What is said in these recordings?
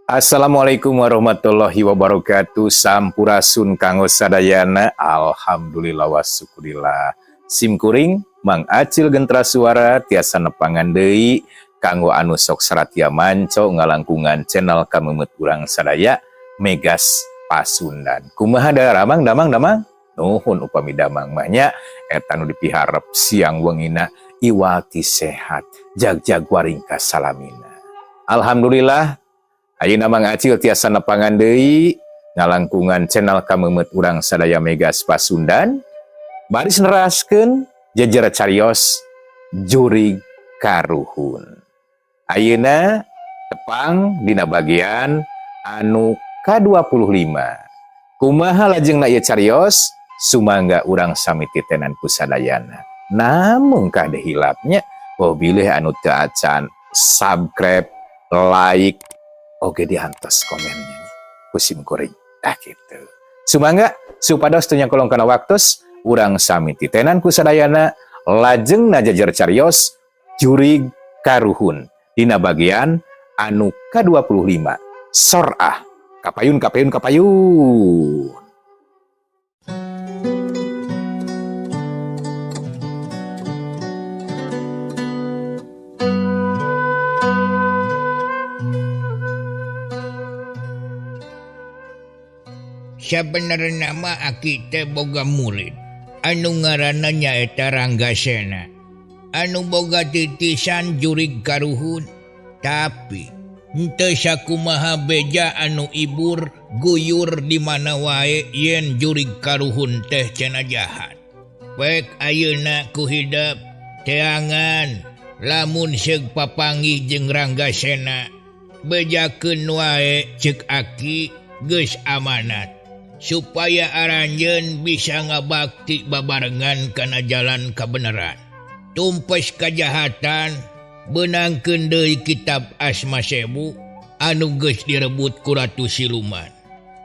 Assalamualaikum warahmatullahi wabarakatuh. Sampurasun kanggo sadayana. Alhamdulillah wa syukurillah. Sim kuring Mang Acil Gentra Suara tiasa nepangan deui kanggo anu sok saratia manco ngalangkungan channel kameumeut urang sadaya, Megas Pasundan. Kumaha damang, damang, damang? Nuhun upami damang mah nya, eta nu dipiharep siang wengina, iwati sehat, jagjag waringkas salamina. Alhamdulillah, ayeuna Mang Acil tiasa nepangan deui ngalangkungan channel kameumeut urang sadaya, Megas Pasundan, baris neraskeun jejer carios Jurig Karuhun. Ayeuna tepang dina bagian anu ka-25. Kumaha lajengna ieu carios? Sumangga urang sami titenan ku sadayana. Namun kade hilap nya, oh bilih anu teu acan subscribe, like, oke diantos komennya ku sim kuring. Ah gitu. Sumangga supados teu nyangkolong kana waktos, urang sami titenan ku sadayana lajengna jajar carios Jurig Karuhun dina bagian anu ka-25. Sorah kapayun, kapayun, kapayun. Sabenerna mah Aki teh boga murid anu ngaranna nyaeta Ranggasena, anu boga titisan jurig karuhun, tapi henteu sakumaha beja anu ibur guyur di mana wae yen jurig karuhun teh cenah jahat. Pek ayeuna ku hidep teangan lamun seug papanggih jeung Ranggasena, bejakeun wae ceuk Aki geus amanat supaya aranjeun bisa ngabakti babarengan kana jalan kebenaran, tumpes kajahatan, benangkeun deui kitab Asma Sewu anu geus direbut ku Ratu Siluman.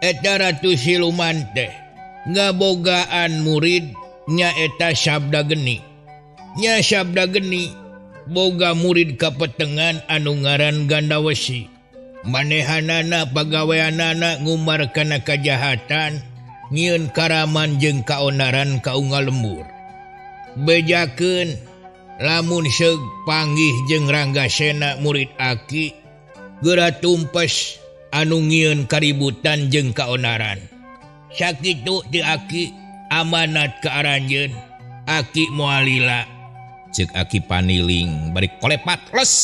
Eta Ratu Siluman teh ngabogaan murid, nyaeta Sabda Geni. Nya Sabda Geni boga murid kapetengan anu ngaran Gandawesi. Manehanana pagaweanana ngumbar kana kajahatan, nyieun karaman jeung kaonaran ka unggal lembur. Bejakeun lamun seug panggih jeung Ranggasena murid Aki, geura tumpes anu nyieun kaributan jeung kaonaran. Sakitu ti Aki amanat ka aranjeun, Aki moal lila. Ceuk Aki Paniling bari kolepat les.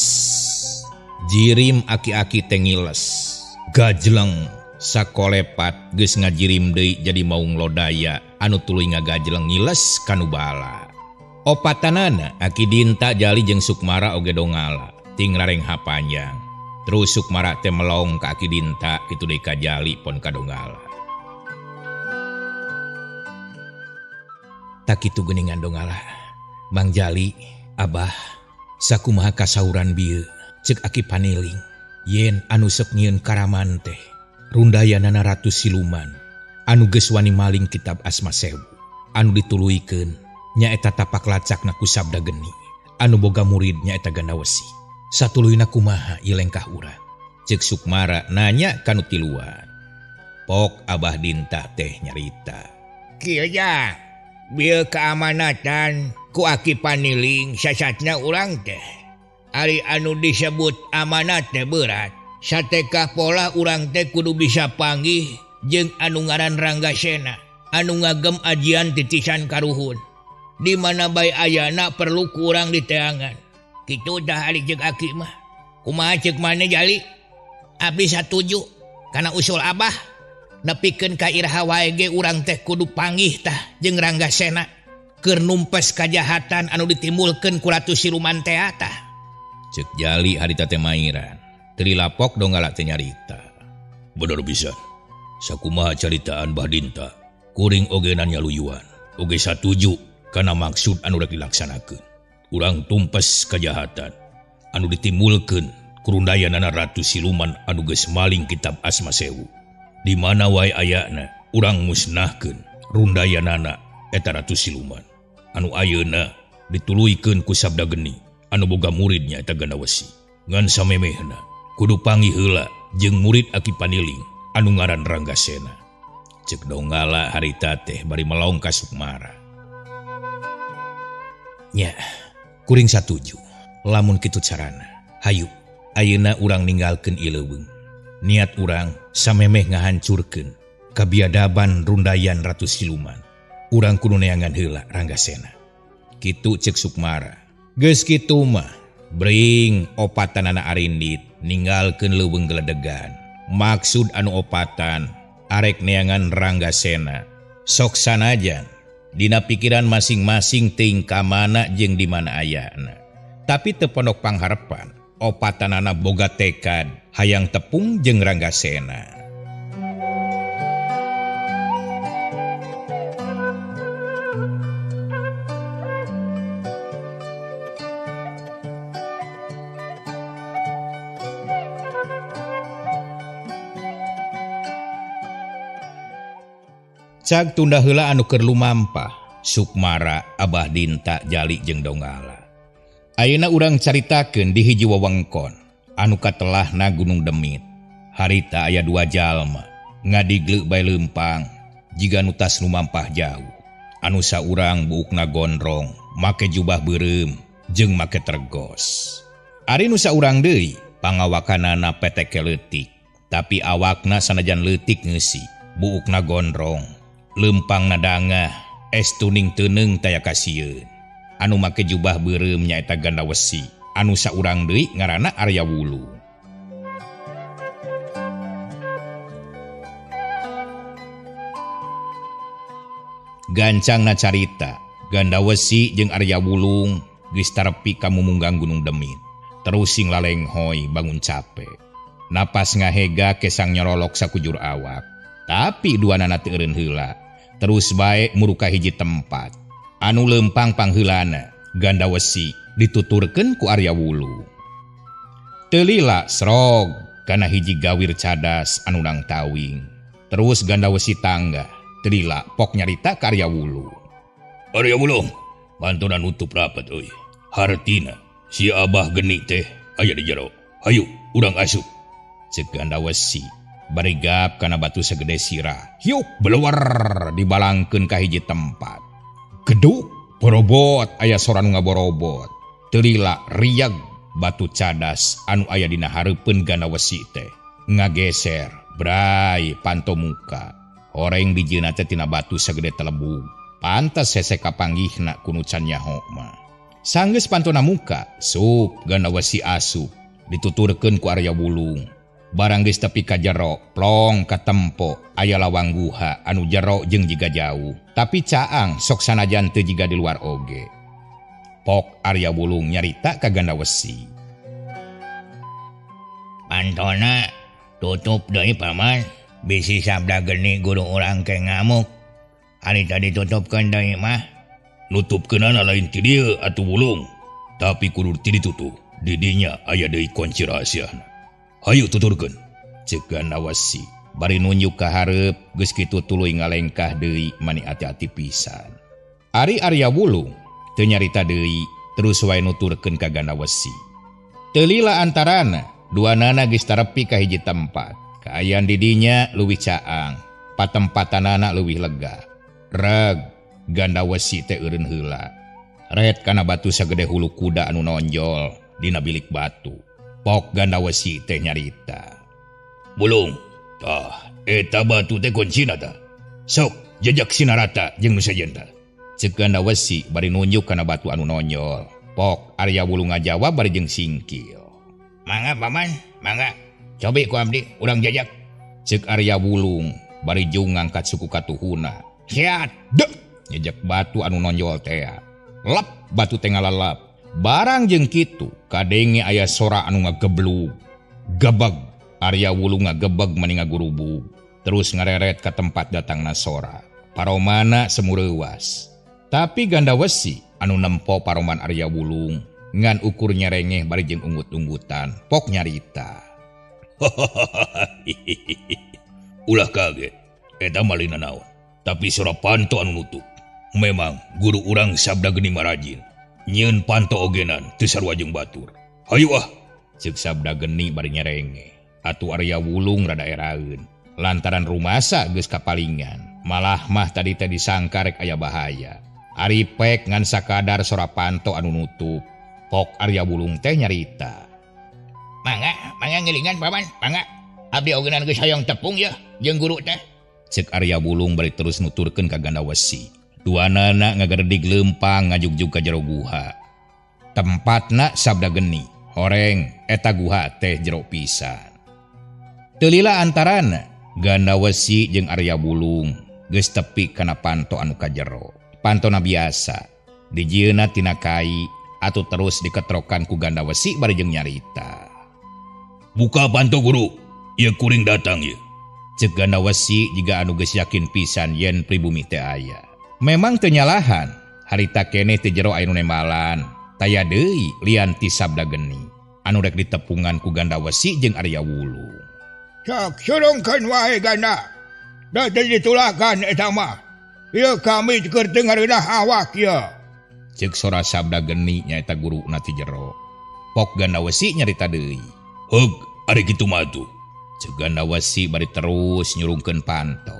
Jirim aki-aki teh ngiles. Gajleng sakolepat geus ngajirim deui jadi maung lodaya anu tuluy ngagajleng ngiles kanu bala. Opatanana Aki Dinta, Jali jeung Sukmara oge dongala ting rarengha panjang. Terus Sukmara teh melong ka Aki Dinta, kitu deui ka Jali pon ka Donggala. Tak kitu geuningan, Donggala. Mang Jali, Abah, sakumaha kasauran bieu? Cek Aki Paniling yen anu sok nyieun karaman teh rundayanana Ratu Siluman anu geus wani maling kitab Asma Sewu anu dituluykeun nyaeta tapak lacakna ku Sabda Geni anu boga murid nyaeta Gandawesi. Satuluyna kumaha ieu lengkah urang? Cek Sukmara nanya kanu tiluan. Pok Abah Dinta teh nyarita. Kieu ja, bieu keamanatan ku Aki Paniling sasatna urang teh. Ari anu disebut amanat teh berat. Satekah pola urang teh kudu bisa panggih jeung anu ngaran Ranggasena anu ngagem ajian titisan karuhun. Di mana bae ayana perlu ku urang diteangan. Kitu dah ari jeung Aki mah. Kumaha ceuk maneh, Jali? Abdi satuju kana usul Abah. Nepikeun ka iraha wae ge urang teh kudu panggih tah jeung Ranggasena keur numpes kajahatan anu ditimbulkeun ku Ratu Siluman teh tah. Cek Jali harita teh mairan. Teu lapok Donggala teh nyarita. Bener bisa. Sakumaha caritaan Bah Dinta, kuring oge nanya luyuan. Oge satuju kana maksud anu rek dilaksanakeun. Urang tumpes kajahatan anu ditimbulkeun ku rundayanana Ratu Siluman anu geus maling kitab Asma Sewu. Di mana wae ayana urang musnahkeun rundayanana eta Ratu Siluman anu ayeuna dituluykeun ku Sabda Geni anu boga muridnya eta Gandawesi. Ngan samemehna kudu panggih heula jeung murid Aki Paniling anu ngaran Ranggasena. Cek Donggala harita teh bari melong ka Sukmara. Nya, kuring satuju. Lamun kitu carana. Hayu, ayeuna urang ninggalkeun ieu leuweung. Niat urang samemeh ngahancurkeun kabiadaban rundayan Ratu Siluman. Urang kudu neangan heula Ranggasena. Kitu cek Sukmara. Geus kitu mah, bring opatanana arindit ninggalkeun leuweung geledegan. Maksud anu opatan arek neangan Ranggasena. Sok sanajan dina pikiran masing-masing teuing ka mana jeung di mana ayana. Tapi teu pondok pangharepan, opatanana boga tekad hayang tepung jeung Ranggasena. Cag tunda heula anu keur lumampah, Sukmara, Abah Dinta, Jali jeung Donggala. Ayeuna urang caritakeun di hiji wewengkon anu katelahna Gunung Demit. Harita aya dua jalma ngadigleuk bae leumpang jiga nu tas lumampah jauh. Anu saurang buukna gondrong, make jubah beureum jeung make tergos. Ari nu saurang deui pangawakanana peteke leutik, tapi awakna sanajan leutik ngeusi, buukna gondrong. Lempang nadangah, es tuning teuneung taya kasieun. Anu make jubah beureum nyaeta Gandawesi, anu saurang deui ngaranna Arya Wulung. Gancangna carita, Gandawesi jeung Arya Wulung geus tarepi ka mumunggang Gunung Demit. Terus sing lalenghoy bangun cape. Napas ngahega kesang nyorolok sakujur awak. Tapi duanana teu eureun heula. Terus bae muruka hiji tempat. Anu lempang pangheulana Gandawesi dituturkeun ku Arya Wulung. Teu lila srog kana hiji gawir cadas anu nang tawing. Terus Gandawesi tangga, teu lila pok nyarita ka Arya Wulung. Arya Wulung, pantona nutup rapat euy. Hartina si Abah Geni teh aya di jero. Hayu urang asup. Ceuk Gandawesi bari gap kana batu segede sirah. Hiuk beluar dibalangkeun ka hiji tempat. Geduk borobot aya sora nu ngaborobot. Teu lila riag batu cadas anu aya dina hareupeun Gandawesi teh ngageser bray panto muka. Horeng dijieunna teh tina batu segede telebug. Pantes hese kapanggihna ku nu can nyaho mah. Sanggeus pantona muka, sup Gandawesi asup dituturkeun ku Arya Wulung. Barang geus tepi ka jero, plong katempo, aya lawang guha anu jero jeung jiga jauh. Tapi caang sok sanajan teu jiga di luar oge. Pok Arya Wulung nyarita ka Gandawesi. Pantona tutup deui paman, bisi sabda geni guru urang ke ngamuk. Ari tadi tutupkeun deui mah. Nutupkeunana lain ti dieu atuh Wulung, tapi kudu ti ditutup. Di dinya aya deui kunci rahasiana. Hayu tuturkeun. Ceuk Gandawesi bari nunjuk ka hareup geus kitu tuluy ngalengkah deui mani ati-ati pisan. Ari Arya Wulung teu nyarita deui terus wae nuturkeun ka Gandawesi. Teu lila antarana duanana geus tarepi ka hiji tempat. Kaayaan di dinya leuwih caang, patempatanana leuwih lega. Reg Gandawesi teh eureun heula. Ret kana batu sagede hulu kuda anu nonjol dina bilik batu. Pok Gandawesi teh nyarita. Bulung, tah eta batu teh kuncina tah. Sok jejak sinarata jeung nu sejen tah. Ceuk Gandawesi bari nunjuk kana batu anu nonjol. Pok Arya Wulung ngajawab bari jeung singkil. Mangga paman, mangga. Cobi ku abdi urang jejak. Ceuk Arya Wulung bari jeung ngangkat suku katuhuna. Hiat, dek jejak batu anu nonjol tea. Lep batu teh ngalalap. Barang jeung kitu kadenge aya sora anu ngageblug. Gebeg Arya Wulung ngagebeg mani ngagurubug. Terus ngareret ka tempat datangna sora. Paromana semureuwas. Tapi Gandawesi anu nempo paroman Arya Wulung ngan ukur nyerengeh bari jeung unggut-unggutan. Pok nyarita. Ulah kaget, eta mah lain nanaon. Tapi sora panto anu nutup. Memang guru urang sabda geni marajin. Nyieun panto ogenan teu sarua jeung batur. Hayu ah, ceuk sabda geni bari nyerengeh. Atuh Arya Wulung rada eraeun lantaran rumasa geus kapalingan. Malah mah tadi teh disangka rek aya bahaya. Ari pek ngan sakadar sora panto anu nutup. Pok Arya Wulung teh nyarita. Mangga, mangga ngilingan paman, mangga. Abdi ogenan geus hayang tepung ya jeung guru teh. Cek Arya Wulung bari terus nuturkeun ka Gandawesi. Duanana ngageredig leumpang ngajugjug ka jero guha. Tempatna sabda geni, horeng eta guha teh jero pisan. Teu lila antarana Gandawesi jeung Arya Wulung geus tepi kana panto anu kajero. Pantona biasa, dijieunna tina kai atuh terus diketrokan ku Gandawesi bari jeung nyarita. Buka panto guru, ieu kuring datang ieu. Cek Gandawesi jiga anu geus yakin pisan yen pribumi teh aya. Memang teu nyalahan, harita keneh teu jero aya nu nembalan. Taya deui lian ti sabda geni anu rek ditepungan ku Gandawesi jeung Arya Wulung. Sok surungkeun wae Ganda. Da teu ditulakan eta mah. Ieu kami keur teu ngareunah awak ieu. Ceuk sora sabda geni nyaeta guruna ti jero. Pok Gandawesi nyarita deui. Heug, ari kitu mah atuh. Ceuk Gandawesi bari terus nyurungkeun panto.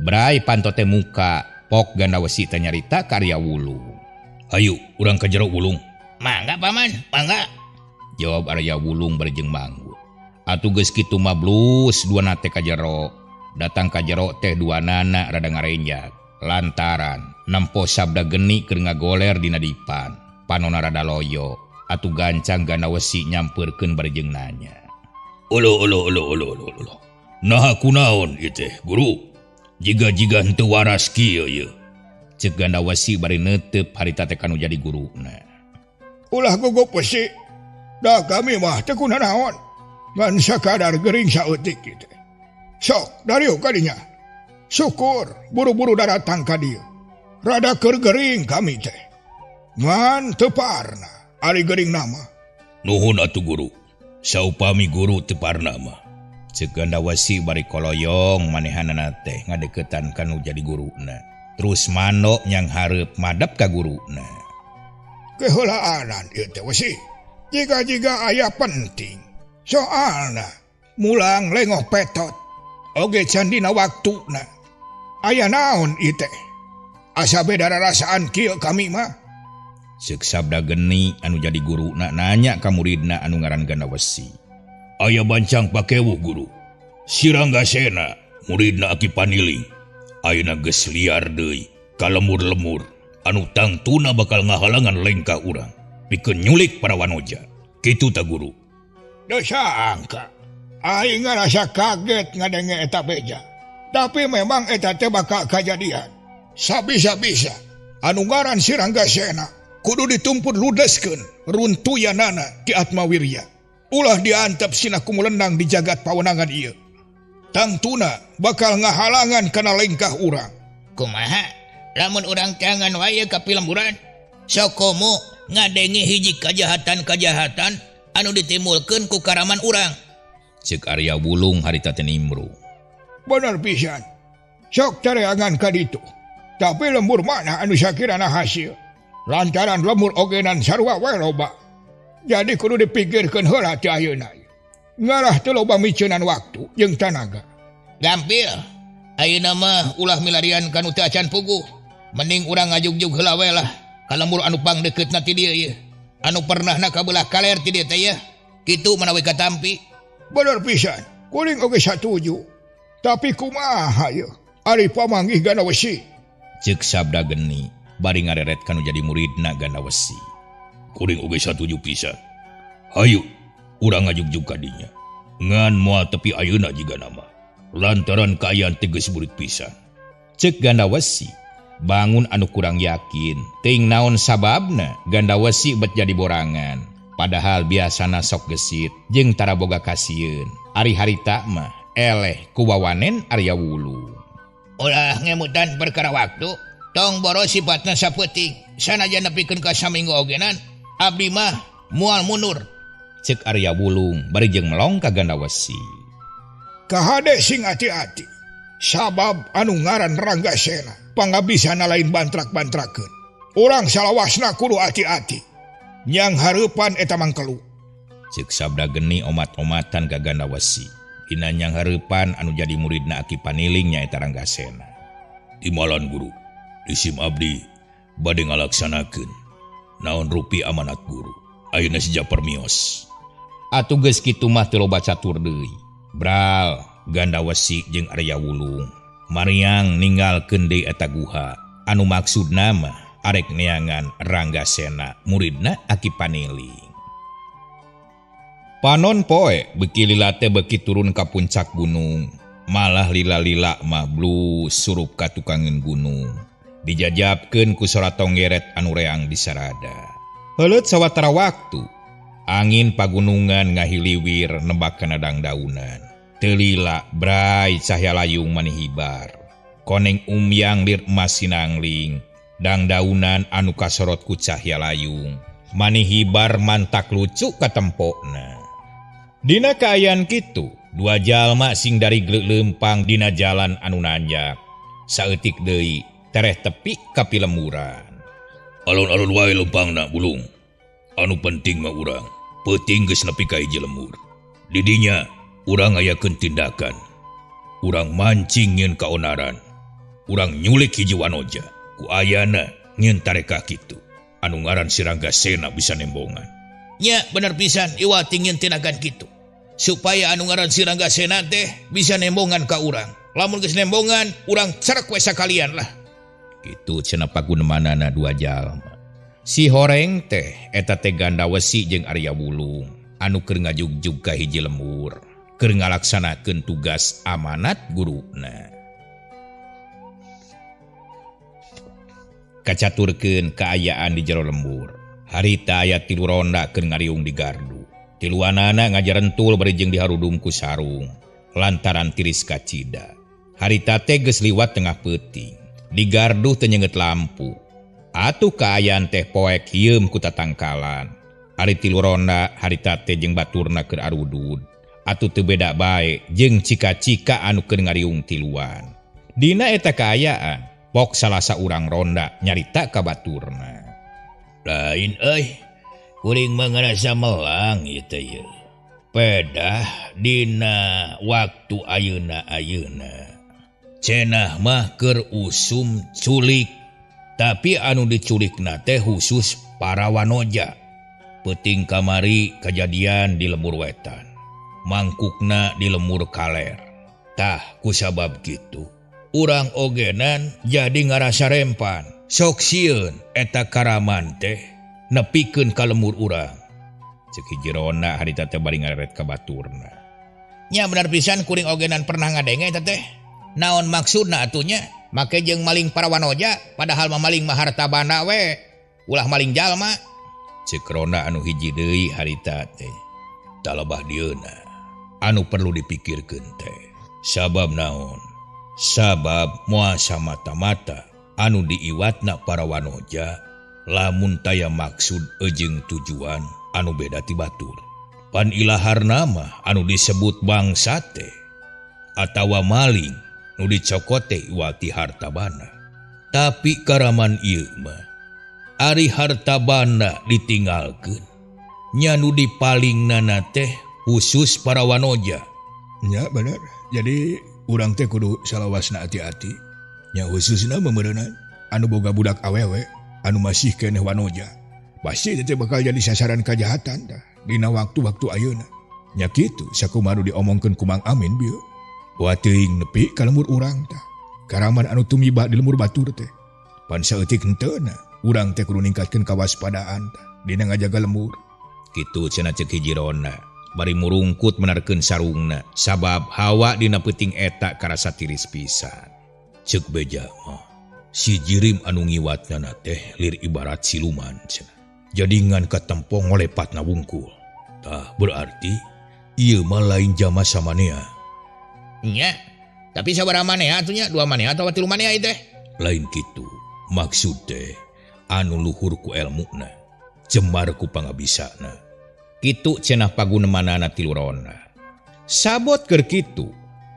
Brai panto teh muka, pok Gandawesi teh nyarita ka Arya Wulung. Hayu, urang ka jero Wulung. Mangga paman, mangga. Jawab Arya Wulung bari jeung manggut. Atuh geus kitu mah blus duana teh ka jero. Datang ka jero teh duanana rada ngarenjag. Lantaran nempo sabda geni keur ngagoler dina dipan. Panona rada loyo. Atuh gancang Gandawesi nyampeurkeun bari jeung nanya. Olo olo olo olo olo olo. Naha kunaon ieu teh, guru? Jiga-jiga henteu waras kieu ieu. Ceuk Gandawesi bari neuteup harita teh kanu jadi guruna. Ulah gugup besi. Da kami mah teu kunanaon. Ngan sakadar gering saeutik kitu. Sok dariuk ka dinya. Syukur buru-buru daratang ka dieu. Rada keur gering kami teh. Ngan teu parna ari gering nama. Nuhun atuh guru. Saupami guru teu parna mah. Ceuk Gandawesi bari koloyong manehanana teh ngadeukeutan kanu jadi guruna. Terus manok nyang hareup madep ka guruna. Keheulaanan ieu teh wesi. Jiga-jiga aya penting. Soalna mulang lengoh petot. Oge can dina waktuna. Aya naon ieu teh? Asa beda rarasaan kieu kami mah. Ceuk sabda geni anu jadi guruna nanya ka muridna anu ngaran Gandawesi. Aya bancang pakewuh guru. Si Ranggasena muridna Aki Paniling. Ayeuna geus liar deui, kalemur-lemur. Anu tangtuna bakal ngahalangan lengkah urang pikeun nyulik para wanoja. Kitu ta guru? Dosa angka. Aing ngarasa kaget ngadenge eta beja. Tapi memang eta teh bakal kajadian. Sabisa-bisa anu ngaran si Ranggasena kudu ditumpun ludeskeun runtuyanana ki Atmawirya. Ulah diantep sina kumulendang di jagat pawenangan ieu. Tangtuna bakal ngahalangan kana lengkah urang. Kumaha? Lamun urang tangan wae ka pilemburan, sokomo ngadenge hiji kajahatan-kajahatan anu ditimbulkeun ku karaman urang. Ceuk Arya Wulung harita teh nimbrung. Bener pisan. Sok careangan ka ditu. Tapi lembur mana anu sakirana hasil? Lantaran lembur ogenan sarua wae loba. Jadi kudu dipikirkeun heula ti ayeuna. Ngarah teu loba miceunan waktu jeung tanaga. Gampil. Ayeuna mah ulah milarian kanu teu acan puguh. Mending urang ngajugjug heula we lah. Ka lembur anu pangdeukeutna ti dieu ieu. Anu pernahna kabelah kaler ti dieu teh yeuh. Kitu manawi katampi. Bener pisan. Kuring oge satuju. Tapi kumaha yeuh? Ari pamanggih Gandawesi. Ceuk sabda geni bari ngareret kanu jadi muridna Gandawesi. Kuring oge satuju pisan. Hayu urang ngajugjug ka dinya. Ngan moal tepi ayeuna jiga nama. Lantaran kaayaan teh geus burit pisan. Ceuk Gandawesi bangun anu kurang yakin. Teuing naon sababna Gandawesi bet jadi borangan. Padahal biasana sok gesit jeung tara boga kasieun. Ari harita mah eleh ku wawanen Arya Wulung. Ulah ngemutan perkara waktu, tong boros sifatna sapeuting. Sanajan nepikeun ka saminggu ogenan, abdi mah moal mundur. Ceuk Arya Wulung bari jeung melong ka Gandawesi. Kahade sing ati-ati. Sabab anu ngaran Ranggasena pangabisana lain bantrak-bantrakeun. Urang salawasna kudu ati-ati. Nyang hareupan eta mangkelu. Ceuk sabda geni omat-omatan ka Gandawesi. Dina nyanghareupan anu jadi muridna Aki Paniling nyaeta Ranggasena. Timalan guru, disim abdi bade ngalaksanakeun naon rupi amanat guru. Ayeuna si Japar mios. Atuh geus kitu mah teu loba catur deui. Bral, Gandawesi jeung Arya Wulung mariang ninggalkeun deui eta guha anu maksudna mah arek neangan Ranggasena muridna Aki Paniling. Panon poe beki lila teh beki turun ka puncak gunung, malah lila-lila mah blu surup ka tukangeun gunung. Dijajabkeun ku sora tonggeret anu reang disarada. Heuleut sawatara waktu, angin pagunungan ngahiliwir nebak kana dangdaunan. Teu lila bray cahya layung manihibar. Koneng umyang lir emas sinangling, dangdaunan anu kasorot ku cahya layung. Manihibar mantak lucu katempokna. Dina kaayaan kitu, dua jalma sing dari leumpang dina jalan anu nanjak. Saeutik deui tereh tepi ka pilemburan. Alun-alun wae leumpangna bulung. Anu penting mah urang, peuting geus nepi ka hiji lembur. Di dinya urang ngayakeun tindakan. Urang mancing nyieun kaonaran. Urang nyulik hiji wanoja. Ku ayana nyieun tarekah kitu. Anu ngaran si Ranggasena bisa nembongan. Nya bener pisan iwa tingin tindakan kitu. Supaya anu ngaran si Ranggasena teh bisa nembongan ka urang. Lamun geus nembongan, urang cerek we sakalian lah. Kitu cenah pagunemanana dua jalma. Si horeng teh eta teh Gandawesi jeung Arya Wulung anu keur ngajugjug ka hiji lembur, keur ngalaksanakeun tugas amanat guruna. Kacaturkeun kaayaan di jero lembur. Harita aya tilu ronda keur ngariung di gardu. Tiluanana ngajarentul bari jeung diharudung ku sarung lantaran tiris kacida. Harita teh geus liwat tengah peuting. Di gardu teu nyeungeut lampu. Atuh kaayaan teh poek hieum ku tatangkalan. Ari tilu ronda harita teh jeung baturna keur arudud. Atuh teu beda bae jeung cika-cika anu keur ngariung tiluan. Dina eta kaayaan, pok salah saurang ronda nyarita ka baturna. Lain euy, kuring mah ngarasa melang ieu teh ieu. Pedah dina waktu ayeuna-ayeuna. Cenah mah keur usum culik, tapi anu diculikna teh khusus para wanoja. Peuting kamari kajadian di lembur wetan, mangkukna di lembur kaler. Tah kusabab kitu, urang ogenan jadi ngarasa rempan. Sok sieun eta karaman teh nepikeun ka lembur urang. Ceuk hiji ronda harita teh bari ngareret ka baturna. Nya bener pisan kuring ogenan pernah ngadenge eta teh. Naon maksudna atunya? Make jeung maling para wanoja padahal mah maling mah harta banda we. Ulah maling jalma. Ceuk ronda anu hiji deui harita teh. Talebah dieuna anu perlu dipikirkeun teh. Sabab naon? Sabab moal samata-mata anu diiwatna para wanoja lamun taya maksud jeung tujuan anu beda ti batur. Pan ilaharna mah anu disebut bangsa teh atawa maling nu dicokote iwati harta banda. Tapi karaman ieu mah ari harta banda ditinggalkeun. Nya nu dipalingnana teh khusus para wanoja. Nya bener. Jadi urang teh kudu salawasna hati-hati. Nya khususna meureunan anu boga budak awewe anu masih keneh wanoja. Pasti teh bakal jadi sasaran kajahatan tah dina waktu-waktu ayeuna. Nya kitu sakumaha nu diomongkeun ku Mang Amin bieu. Wa teuing nepi ka lembur urang tah. Karaman anu tumibah di lembur batur teh. Pan saeutik henteuna urang teh kudu ningkatkeun kawaspadaan tah dina ngajaga lembur. Kitu cenah ceuk hiji ronda bari murungkut menarkeun sarungna sabab hawa dina peuting eta karasa tiris pisan. Ceuk beja mah si jirim anu ngiwatna teh lir ibarat siluman cenah. Jadi ngan katempo ngolepatna wungkul. Tah berarti ieu mah lain jama samanea. Nya, tapi sabaraha manea atuh nya? Dua manea atawa tilu manea ieu teh? Lain kitu. Maksud teh anu luhur ku elmuna, jembar ku pangabisana. Kitu cenah pagunemanana tilu ronda. Sabot keur kitu,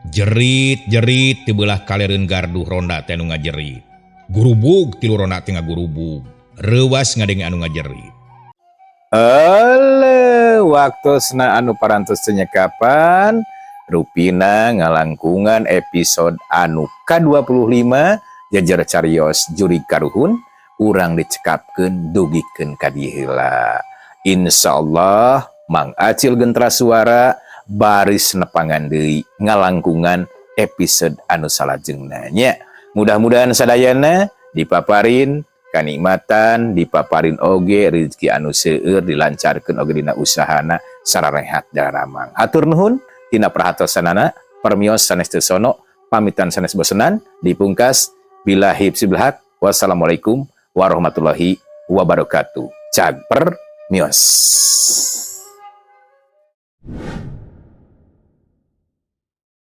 jerit-jerit ti beulah kalereun garduh ronda teh anu ngajerit. Gurubug tilu ronda teh ngagurubug. Reuwas ngadenge anu ngajerit. Eleh, Waktosna anu parantos nyekapan rupina ngalangkungan episode anu ka-25 Jejer Carios Jurig Karuhun urang dicekapkeun dugikeun ka dieu heula. Insyaallah Mang Acil Gentra Suara baris nepangan deui ngalangkungan episode anu salajengna nya. Mudah-mudahan sadayana dipaparin kanikmatan, dipaparin oge rezeki anu seueur, dilancarkeun oge dina usahana sararehat daramang. Hatur nuhun tina perhatosanana. Permios sanes teu sono, pamitan sanes bosenan, dipungkas billahi haq. Wassalamualaikum warahmatullahi wabarakatuh. Cag permios.